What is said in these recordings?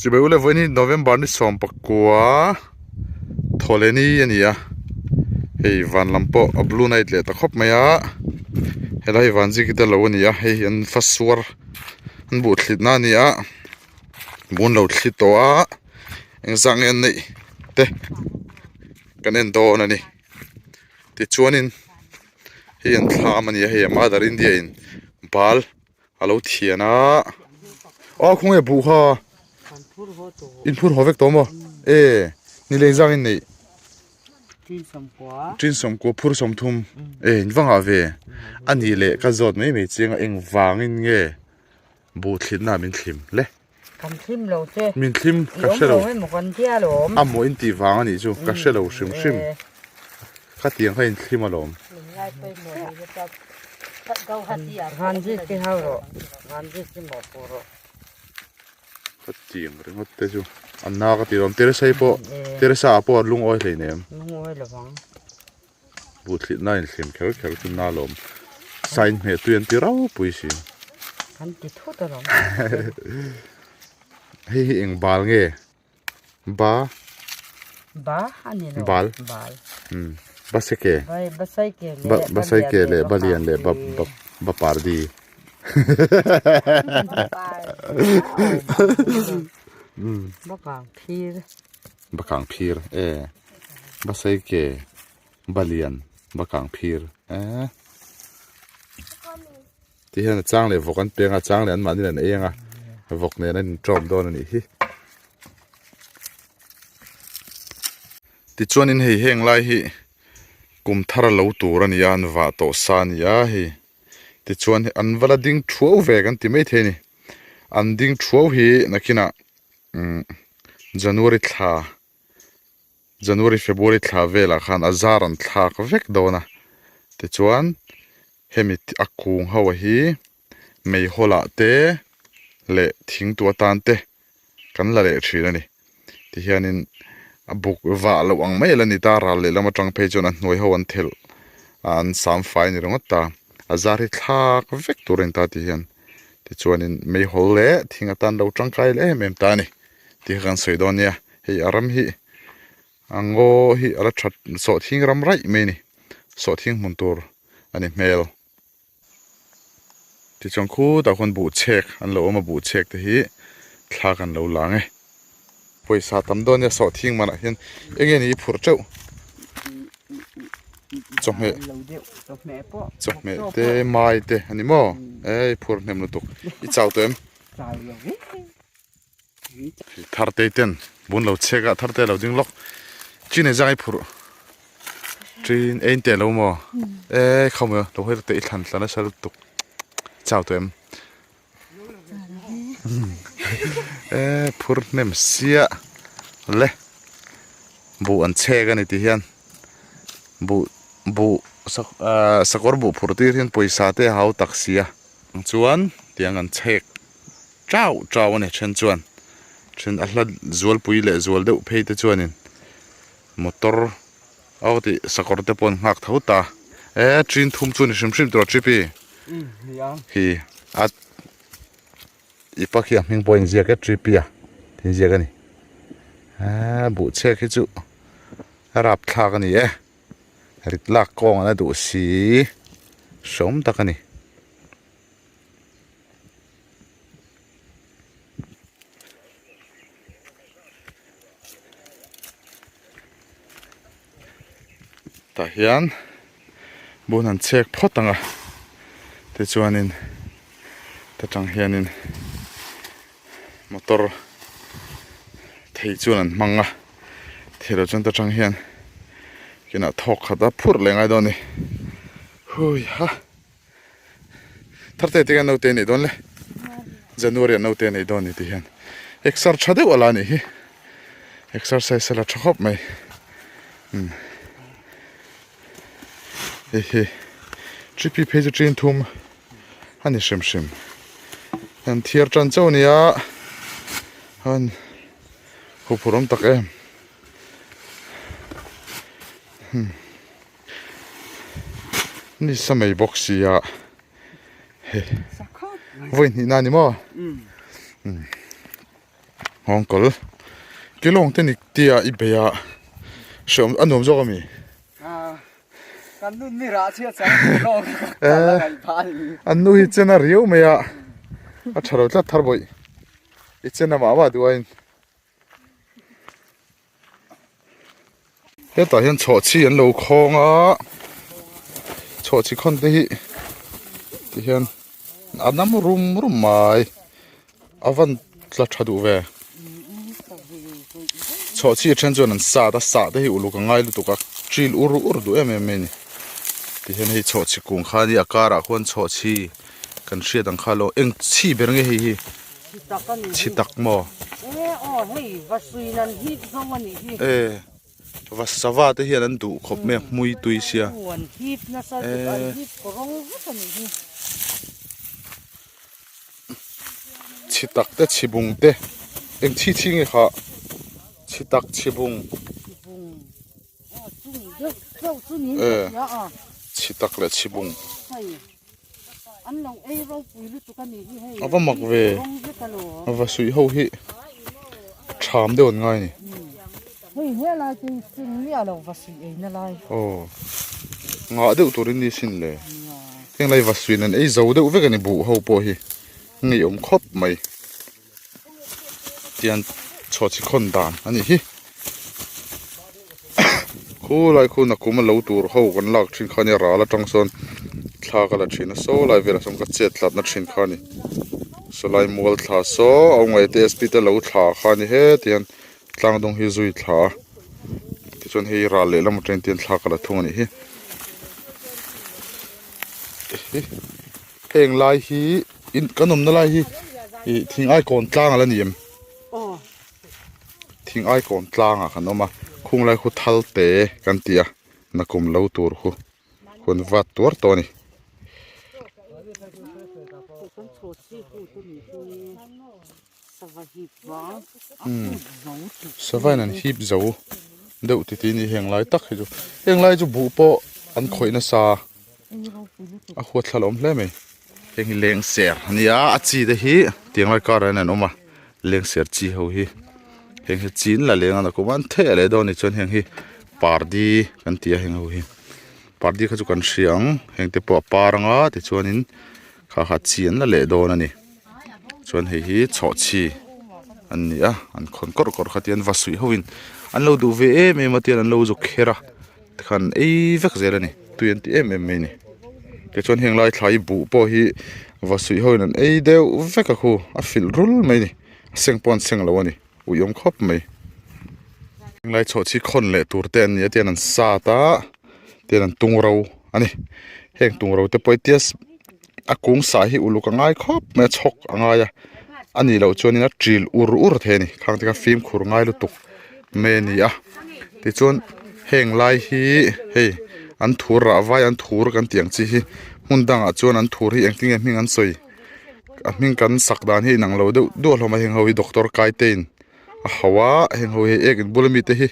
Chibai ule vawiin hi November ni 19 thawhleni a ni a hei van lam pawh a blue night leh ta khawp mai a helai hi van zikit a lo a ni a hei hi an fa suar an buh thlit na a ni a bun lo thli tawh a engzah nge an neih te kan en dawn a ni tichuanin hei an thlam a ni a hei mother India in bal. A lo thian a aw khawnge buh kha in phur haw vek tawh maw e ni leng zang in neih tin sawmkua phur sawmthum e in va nghah ve a nih leh ka zawt mai mai chiang a eng vangin nge buh thlit na min thlim le kan thlim lo che min thlim ka hre lo emaw kan tia lawm a maw in tih vang a nih chu ka hre lo hrim hrim khatiang kha in thlim alawm Khatiang ringawt te chu a na ka ti lawm Teresa hi pawh Teresa ah pawh a lungawi hleinem buh thlit na inhlim kher kher chu na lawm sign hmeh tui an ti ropui si hei hi eng bal nge Ba. Ba a ni lo. Bal. Bal. Hmm. Ba seke. Ba ba sai ke le. Ba ba sai ke le ba lian le ba ba ba par di. Ba kang phir. Ba kang phir e. Ba sai ke ba lian ba kang phir e. Ti hian a chang leh vawk an peng a, a chang leh an mahni an ei ang a, vawk nen an intawm dawn a nih hi. Tichuanin hei heng lai hi kum thar a lo tur a ni a, an vah tawh sa a ni a hei. Tichuan an va la ding thuau ve kan ti maithei a ni. An ding thuau hi nakinah umm January thla January February thla velah khan a zar an thlak vek dawn a tichuan hemi a kung ho hi meihawl ah te leh thing tu atan te kan la leh thin a ni tihianin a buk vah loh ang mai a la ni ta ral lehlam atang phei chuan a hnuai ho an thelh an sam fai a ni ringawt ta a zar hi thlak vek tur a ni ta tihian tichuanin meihawl leh thing atan lo tangkai leh em em ta a ni tih kha kan sawi dawn nia. Hei a ram hi a ngaw hi a la that sawhthing ram raih mai a ni sawhthing hmun tur a ni hmel tichuan khutah khuan buh chhek an lo awm a buh chhek te hi thla kan lo lang e pawisa tam dawn nia sawhthing manah hian eng nge ni i phurh teuh chawhmeh chawhmeh te mai te a ni maw e i phur hnem lutuk i chau tawh em. Tharte ten bun lo chhek a tharte lo ding lawk chin e zang i phurh chin ein te lo maw e kho maw lo hei te i thlan thlan a sal tuk chau tawh em e phur hnem sia le buh an chhek a ni ti hian buh buh sakawr buh phurh tir hian pawisa te a hau tak sia chuan tiang an chhek. Chau chau a ni then chuan then a hla zualpui leh zual deuh phei te chuanin motor aw tih sakawr te pawh an nghak tho ta e chin thum chu ni hrim hrim tur a tripi hi a i pa khi a hming pawh a inziak e tripi a tih inziak a ni e buh chhek hi chu a rapthlak a ni e rit lak kawng an la duh si hreawm tak a ni. Tah hian bun an chhek phawt ang a tichuanin ta tang hianin motor thei chuan an hmang a thei lo chuan ta tang hian kinah thawk khat a phurh leh ngai dawn a ni hui ha. Tharte te hian naute neih dawn le January ah naute neih dawn ni ti hian exer tha deuh ala anih hi exercise ala tha khawp mai umm hei hi tripi phei chu ṭin thum a ni hrim hrim an thiar tan chauh a nia an huphurh awm tak em umm. Ni sa mai bawk sia hei vawi hnih na ni maw. Nghawngkawl kilawng te ni tia i bei a hreawm a nuam zawk a mi? Kan nun ni rah chhiat chang kilawng ka la ngaih phah a ni. An nu hi chen a riau mai a, a tha lo tlat thar bawih. I chen a mah mah duh ain. Hetah hian chhawhchhi an lo khawng a, chhawhchhi khawn te hi tihian a nam rum rum mai a van tla tha duh ve chhawhchhi a then chuan an sat a sah te hi uluk a ngai lutuk a ṭil ur ur duh em em mai a ni tihian hei chhawhchhi kung kha nia a karah khuan chhawhchhi kan hriat ang kha lo eng chhi ber nge hei hi. Chhi tak maw? E va sava te hian an duh khawp mai a hmui tui sia e chhi tak te chhi bung te eng chhi chhi nge kha chhi tak chhi bung e chhi tak leh chhi bung. A va mak ve a va suih ho hi tham deuh an ngai a ni aw ngah deuh turin ni sin le heng lai va suih in an ei zo deuh vek a ni buh ho pawh hi ngeiawm khawp mai. Tian chhuah chi khawn dan a nih hi khulai khu nakum a lo tur ho kan lak thin kha nia ral atang sawn thla ka la thin a saw lai velah sawn ka chet tlatna thin kha a ni sawlai mual thla saw a awm ngaih te sp te lo thla kha a ni heti hian tlang dawng hi zui thla a tichuan hei ral lehlam atangin tian thla ka la thung a nih hi heng lai hi. In kan awmna lai hi ih thing aikawn tlang ala ni em thing aikawn tlangah kan awm a khung lai khu thal te kan ti a nakum lo tur khu hun vat tuar tawh a ni. Sava in an hip zo deuh titi a ni heng lai tak hi chu heng lai chu buh pawh an khawih nasa. A huat thla la awm hle mai heng hi lengser a nia a chi te hi tiang lai karah hian an awm a lengser chi ho hi heng hi chin la leng a nakum a an theh leh dawn a nih chuan heng hi pardi kan ti a heng ho hi pardi kha chu kan hria ang heng te pawh a par anga tichuanin kha kha chi an la leh dawn a ni chuan hei hi chhawhchhi an ni a an khawn kawrh kawrh kha tian va suih ho in an lo duh ve em em a tian an lo zuk kher a. Tikhan ei vek zel a ni tui an ti em em mai a ni tichuan heng lai thlai buh pawh hi va suih ho in an ei deuh vek a khu a filh rul mai a ni a seng pawh an seng lo a ni uiawm khawp mai heng lai chhuah chi khawn leh tur te an ni a tian an sat a tian an tung ro a ni heng tung ro te pawh hi tia a kung sah hi uluk a ngai khawp mai a chhawk a ngai a a nih loh chuanin a ṭil ur ur thei a ni khang te kha fimkhur ngai lutuk mai a ni a tichuan heng lai hi hei an thur rah vai an thur kan tih ang chi hi hmun dangah chuan an thur hi engtin nge hming an sawi a hming kan sak dan hi inang lo deuh duah hlawm a heng ho hi doctor kaitein a hauh a heng ho hi ek in bula mite hi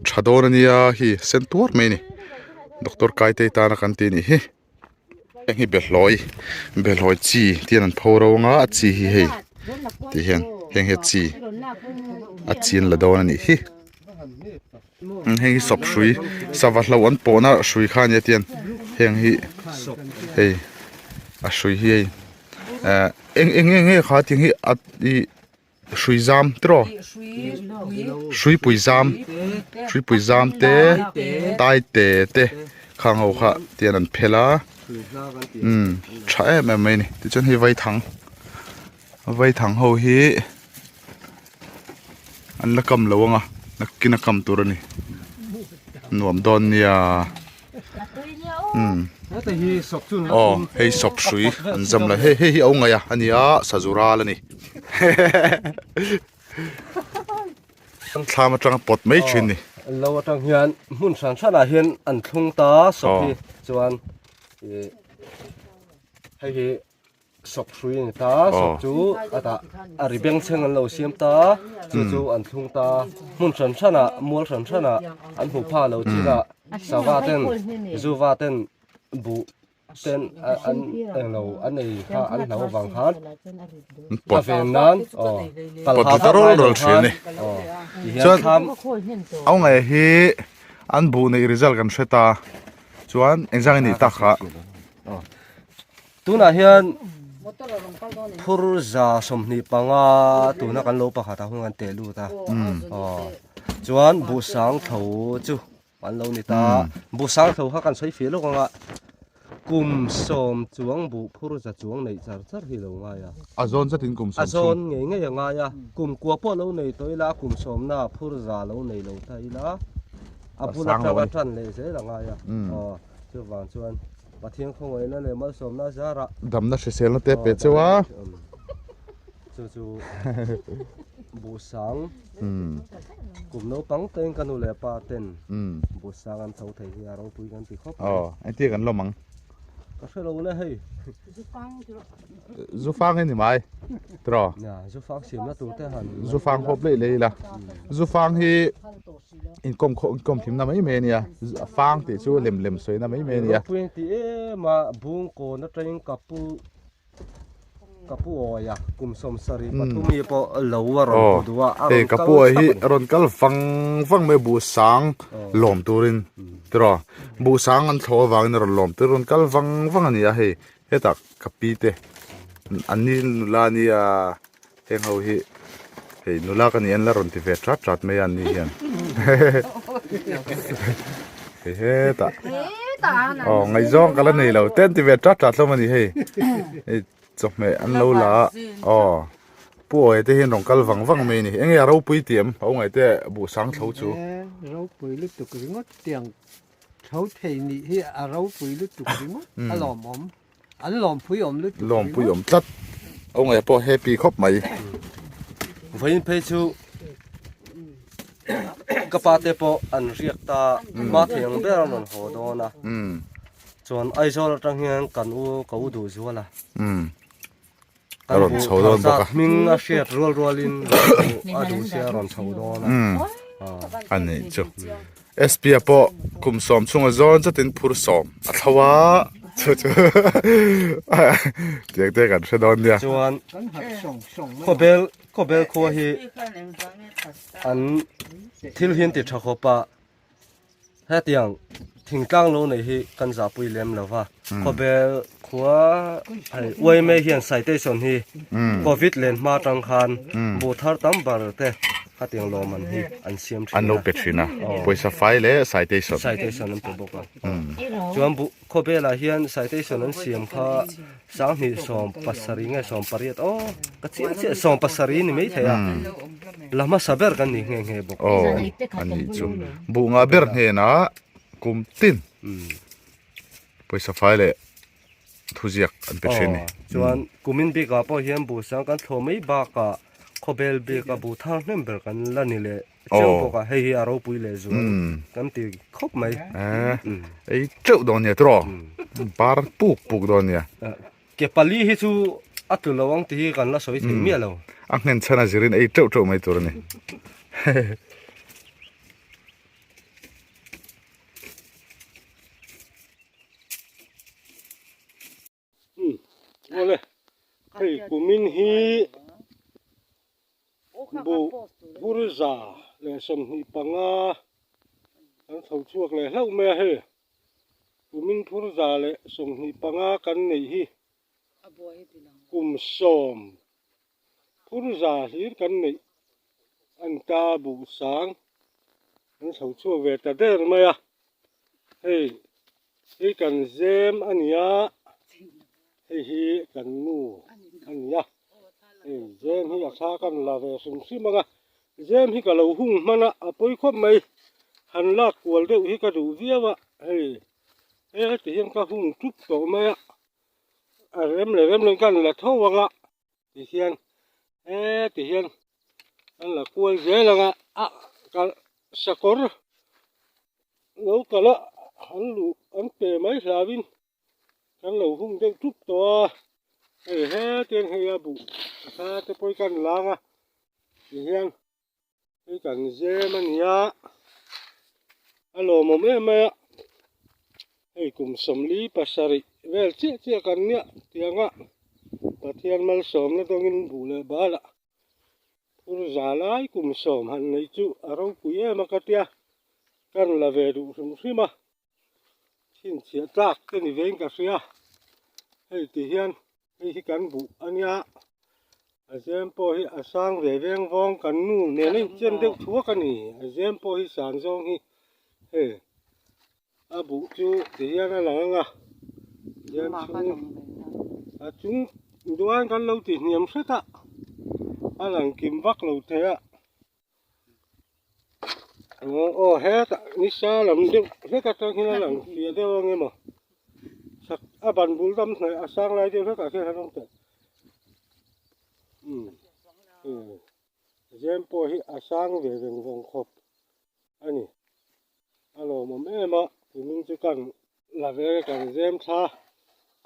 tha dawn a nia hi sen tuar mai a ni doctor kaitei tana kan tih a nih hi. Heng hi behlawi behlawi chi te hian an pho ro anga a chi hi hei ti hian heng hi a chi a chi an la dawn a nih hi heng hi sawp hrui sava hlo an pawhna hrui kha a nia tian heng hi hei a hrui hi hei eh eng eng nge kha tiang hi a ih. Hrui zam tiraw hruipui zam hruipui zam te tai te te khang ho kha tian an phel a umm tha em em mai a ni tichuan hei vaithang vaithang ho hi an la kam lo ang a nakin a kam tur a ni nuam dawn nia. Umm aw hei sawp hrui an zam lai hei hei hi a ngaih a a ni a sazu ral a ni thlam atanga pawt mai thin ni lo atang hian hmun hran hran ah hian an thlung ta sawp hi chuan ih hei hi Sawk hrui a ni ta, sawk chu a tah a ri bengchheng an lo siam ta, chu chu an thlung ta. Hmun hran hranah, mual hran hranah an hmu pha lo chinah sava ten, zuva ten buh ten an englo an ei kha an hlau avang khan a ven nan aw kal Pawt ta rawlh rawlh thin a ni. Chuan au ngaih hi an buh neih result kan hre ta chuan engzang in nih tak kha. Tunah hian phur 125 tuna kan lo pakhat a hun kan teh lut a. Chuan buhsang tho chu An lo ni ta. Buh sang tho kha kan sawi fih lawk ang a, kum sawm chuang buh phur za chuang neih char char hi lo ngai a. A zawn zatin kum sawm A zawn ngei ngei a ngai a, kum kua pawh lo nei tawh ila, kum sawmna phur za lo nei lo ta ila, a bul atanga tan leh zel a ngai a. Aw, chuvang chuan Pathian khawngaihna leh malsawmna zarah. Damna hriselna te pe cheu a. Chu chu buh sang kum naupang tein ka nu leh pa ten buh sang an tho thei hi a ropui kan ti khawp mai. Aw, engtia kan lawm ang? Ka hre lo le hei. Zufang hi ni mai tiraw? Nia, zufang siamna tur te han. Zufang hawp leh leh ila. Zufang hi inkawm khawh inkawm thimna mai mai a nia. Fang tih chu lem lem sawina mai mai a nia. Ropui an ti em a, bungkawn atangin ka pu Ka pu awi a, kum 73 mi pawh lo a rawn pu duh a, a Hei rawn ka kal pu awi hi chak a ni. a rawn kal vang vang mai buh sang lawm turin tiraw buh sang an thlawh avangin a rawn lawm tur rawn kal vang vang a ni a hei hetah ka pi te an ni nula nia heng ho hi hei nula ka nih an la rawn ti ve chat chat mai a an ni hian hei hetah aw ngaihzawng ka la nei lo te an ti ve chat chat hlawm a ni hei hei chawhmeh an lo la a aw pu awi te hian rawn kal vang vang mai a ni enge a ropui tih em a u ngaih te buh sang tho chu ropui lutuk ringawt tiang tho thei nih hi a ropui lutuk ringawt a lawmawm An lawmpui awm lutuk ringawt. Lawmpui awm tlat. Aw ngaih pawh happy khawp mai. Vawiin phei chu ka pa te pawh an riak ta hma thei ang ber an rawn haw dawn a. Chuan Aizawl atang hian kan u ka u duh zual a. A rawn chho dawn bawk a. Hming a hriat rual rualin a duh sia a rawn chho dawn a. A nih chu. SP a pawh kum sawm chhunga zawn chatin phur sawm a thlo a chu chu tiang te kan hre dawn nia. Chuan khawbel khawbel khua hi an thil hi an ti tha khawp a. Hetiang thingtlang lo nei hi kan zahpui lem lo va, khawbel khua hei uaime hian citation hi covid len hma atang khan buh thar tam ber te khatiang lawmman hi an siam thin a. An lo pe thin a, pawisa fai leh citation. Citation an pe bawk a. Chuan buh khawbelah hian citation an siam kha Sanghnih 70 nge 18 aw ka chiang chiah 70 ni mai thei a la hmasa ber kan ni nghe nghe bawk aw a nih chu buh nga ber hnenah kum tin pawisa fai leh thuziak an pe thin ni chuan kumin bikah pawh hian buh sang kan thlawh mai bakah khawbel bika buh thar hnem ber kan la ni leh chiang bawk a hei hi a ropui leh zual kan ti khawp mai ei teuh dawn nia tiraw bar puk puk dawn nia ke pali hi chu a tlu lo ang tih hi kan la sawi thei miah lo a nghen chhan a zirin ei teuh teuh mai tur a ni Awle hei kumin hi buh phur 125 kan chho chhuak leh hlauh mai a hei kumin phur 125 kan neih hi kum sawm phur za hlir kan neih an ta buh sang kan chho chhuak ve ta der mai a hei. Hei kan zem a ni a, hei hi kan nu a ni a, hei zem hi a thla kan la ve hrim hrim ang a, zem hi ka lo hung hman a, a pawi khawp mai, han lak kual deuh hi ka duh viau a, hei heti hian ka hung tup tawh mai a, a rem leh rem loin ka han la tho ang a, tihian heti hian an la kual zel ang a, a ka sakawr lo kal a an luh an pe mai hlauhin kan lo hung deuh tup tawh a hei hetiang hei a buh a thla te pawh hi kan lang a tihian hei kan zem a ni a a lawmawm em mai a hei kum 47. vel chiah chiah kan nia tianga Pathian malsawmna dawngin buh leh balah phur za lai kum sawm han neih chu a ropui em a ka tia kan la ve duh hrim hrim a chhinchhiah tlak te ni vein ka hria hei ti hian hei hi kan buh a nia a zem pawh hi a sang ve veng vawng kan nu nen a inchen deuh thuak a ni a zem pawh hi san zawng hi hei a buh chu ti hian a lang ang a zem chhung a chung duan kan lo ti hniam hret a a lang kim vak lo thei a. Aw hetah nisa lam deuh hlek atang hian a lang fiah deuh ang emaw sak a ban bul dam hnaih a sang lai deuh hlekah khian han awm teh umm zem pawh hi a sang ve veng vawng khawp a ni a lawmawm em a tumin chu kan la ve kan zem thla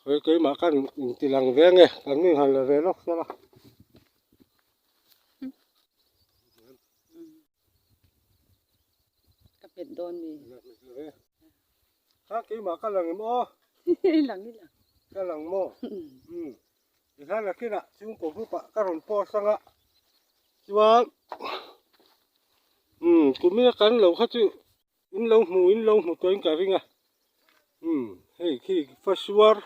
khawi keimah khan inti lang ve nge kan nu han la ve lawk sela. Ka pet dawn mi. Kha keimah ka lang em aw. Lang i lang. Ka lang maw. Um. Tikhan nakinah chhungkaw group ah ka rawn post anga chuan um kumina kan lo kha chu in lo hmu in lo hmu tawhin ka ring a um hei khi fasuar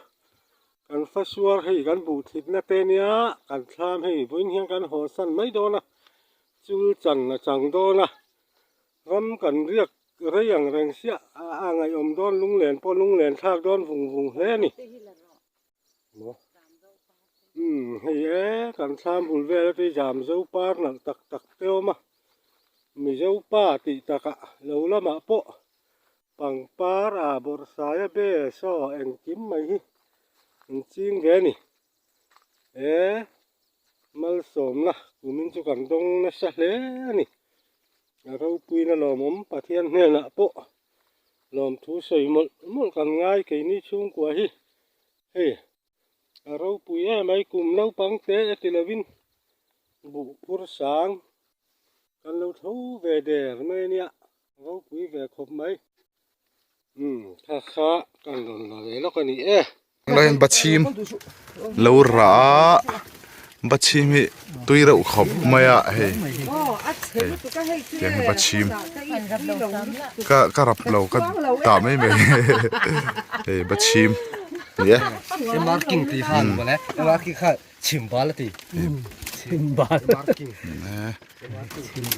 kan fasuar hei kan buh thitna te nia kan thlam hei vawiin hian kan haw san mai dawn a chul chan a chang dawn a ram kan riak rei ang reng siah a ngaihawm dawn lunglen pawh lunglen thlak dawn vung vung hle a ni. Umm hei e kan thlam bul vel te zam zo par nalh tak tak te awm a mizo pa tih takah lo lamah pawh pangpar a bawrhsaia be saw engkim mai hi an ching ve a ni e malsawmna kumin chu kan dawng nasa hle a ni a ropuina lawmawm Pathian hnenah pawh lawmthu sawi mawlh mawlh kan ngai keini chhungkua hi. Hei a ropui em mai kum naupang te e ti lovin buh phur sang kan lo tho ve der mai a nia ropui ve khawp mai umm kha kha kan rawn la ve lawk a ni e. Tunah hian Bachhim lo rah a Bachhim hi tui reuh khawp mai a hei hei tiang hi Bachhim ka ka rap lo ka dah mai mai hei Bachhim ni e. Marking tih kha an mawle marking kha chhim bal a ti chhim bal marking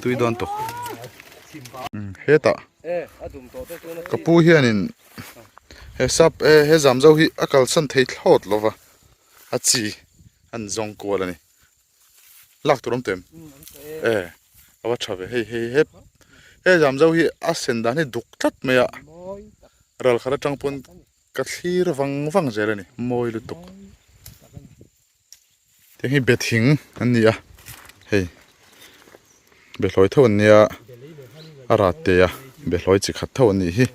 tui dawn tawk hetah ka pu hianin He sap eh he zam zo hi a kalsan thei thlawt lo va a chi an zawng kual a ni lak tur awm teh em eh a va tha ve hei hei hep he zam zo hi a sen dan hi duk tlat mai a ral khat atang pawn ka thlir vang vang zel a ni mawi lutuk Tiang hi be thing an ni a hei be hlawi tho an nia a rat te a be hlawi chi khat tho an nih hi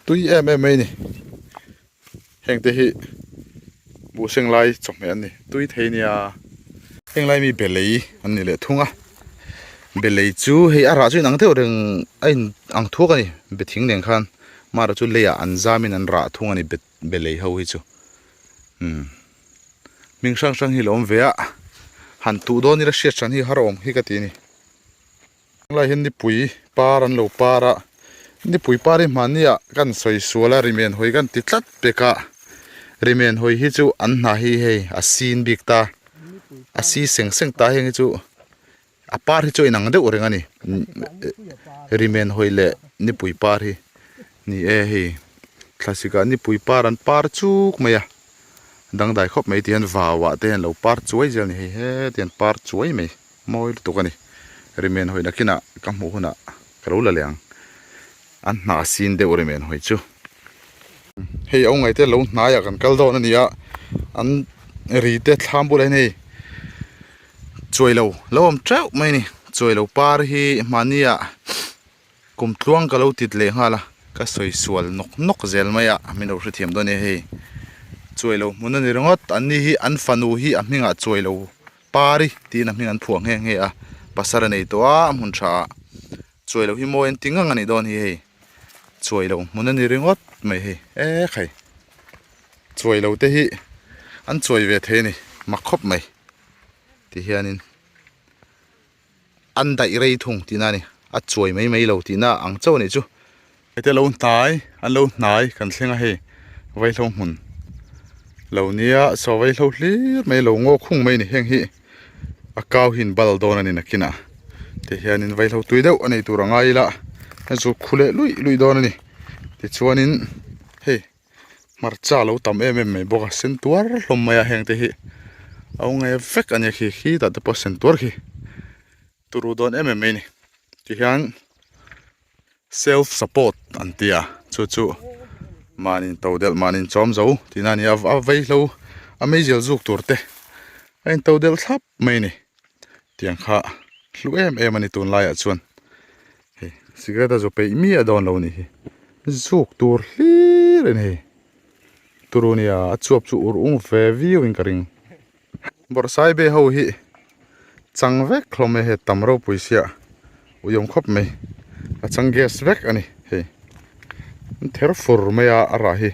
tui em em mai a ni heng te hi buhseng lai chawhmeh an ni tui thei a nia heng lai mi be lei an ni leh thung a be lei chu hei a rah chu inang deuh reng a in ang thuak a ni be thing nen khan mahra chu leiah an zam in an rah thung a ni be be lei ho hi chu umm. Hming hrang hrang hi lo awm ve a, han tuh dawn ila hriat hran hi har awm hi ka ti a ni. Tunlai hian nipui par an lo par a, nipui par hi hmahni ah kan sawi sual a rimen hawi kan ti tlat pek a, rimen hawi hi chu an hna hi hei a sin bik ta, a si seng seng ta heng hi chu a par hi chu a inang deuh reng a ni, rimen hawi leh nipui par hi ni e hei thlasik ah nipui par an par chuk mai a. Dangdai khawp mai tih hian vauah te hian lo par chuai zel a ni hei he ti hian par chuai mai mawi lutuk a ni rimen hawi nakinah ka hmuh hunah ka lo la leh ang an hnah sin deuh rimen hawi chu hei a ungai te lo hnaiah kan kal dawn a ni a an ri te thlam bulah hian hei chuai lo lo awm teuh mai a ni chuai lo par hi mahniah. Kum tluang ka lo tit leh nghal a, ka sawi sual nawk nawk zel mai a, min lo hrethiam dawn e hei. Chuai lo hmun a ni ringawt, an ni hi an fanu hi a hmingah chuai lo pari tiin a hming an phuah nghe nghe a, pasal a nei tawh a, a hmun tha ah chuai lo hi mawi an ti ngang a nih dawn hi hei. Chuai lo hmun a ni ringawt mai hei, e khai. Chuai lo te hi an chuai ve thei a ni mak khawp mai ti hianin an daih rei thung tihna a ni a chuai mai mai lo tihna ang chauh a nih chu. Hete lo hnai an lo hnai kan thleng a hei vaihlo hmun lo nia saw vaihlo hlir mai lo ngaw khung mai a ni heng hi a kau hi in bal dawn a ni nakinah ti hianin vaihlo tui deuh a nei tur a ngai ila a zu khu leh luih luih dawn a ni tichuanin hei. Hmarcha lo tam em em mai bawk a sen tuar hlawm mai a heng te hi a awm nge vek a nia khi khitah te pawh a sen tuar khi turu dawn em em mai a ni tihian self support an ti a chu chu mahni to delh mahni chawm zo tihna a ni a a vaihlo a meizial zuk tur te a in to delh thlap mai a ni tiang kha hlu em em a ni tunlaiah chuan. Hei cigarette a zu peih miah dawn lo nih hi zuk tur hlir a ni hei turu nia a chuap chu ur ung ve viau in ka ring bawrhsaibe ho hi chang vek hlawm e hei tam ropui sia uiawm khawp mai a chang gas vek a ni hei an ther fur mai a a rah hi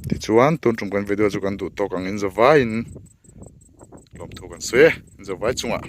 tichuan tun tum kan video chu kan duh tawk ang in zavaiin lawmthu kan sawi e zavai chungah.